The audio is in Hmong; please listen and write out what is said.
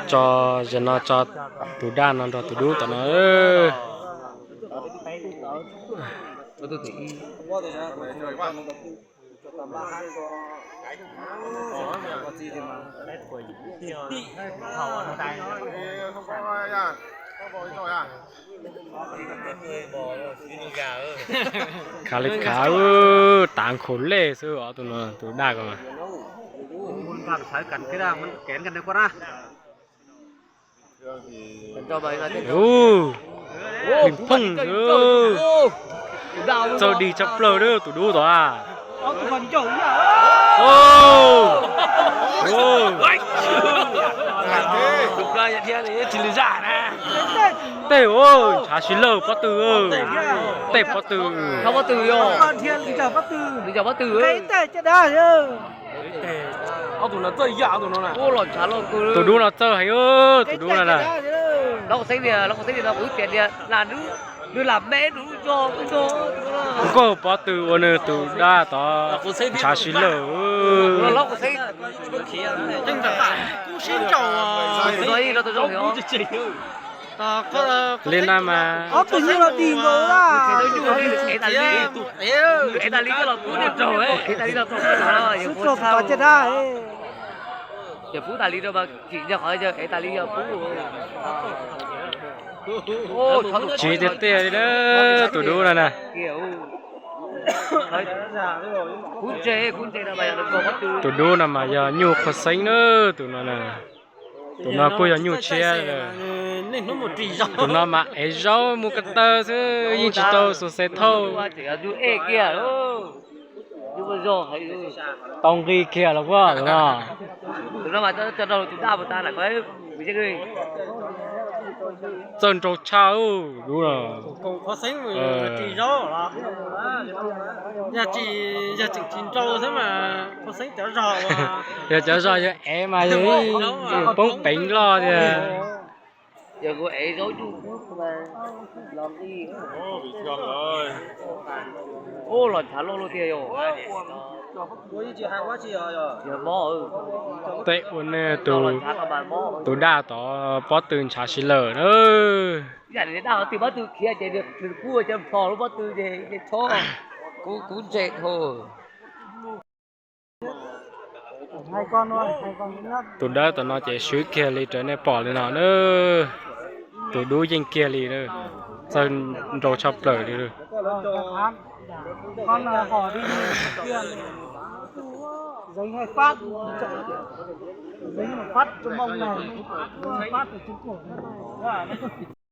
Tso, zaum no tso tus daj no nrog tus dub tom no. Khav li khav, tav nkhaus lej xwb os tus no, tus daj ko mas. Lim phooj, txawj dig tshaj plaws tus dub tod. Tej, ntshav si lawm pob tw, tej pob tw. Tus dub no txawj heev, tus dub no na. Nkauj pob tw ua nws tus daj tod ntshav si lawm. Li na mas. Tsis tiag tiag li na, tus dub no na. Tus dub no mas yog nyuj qhua xeeb na, tus no na. Tus no kuj yog nyuj tshiab. Tus no mas ev zaub mus ko taw xwb, yeej tsis tau xuas xes thauj. Tau nqi kiag los tus no. Txawj nraug tshaj dub no. Yog cov zog yog ev mas yog poob peev loj tiag. Tej ua nej tus daj tod pob tw ntshav si lawm na. Tus dawb tom no ces swb kiag li raws nej pom li no na. Tus dub yeej kiag li, txawj nraug tshaj plaws li.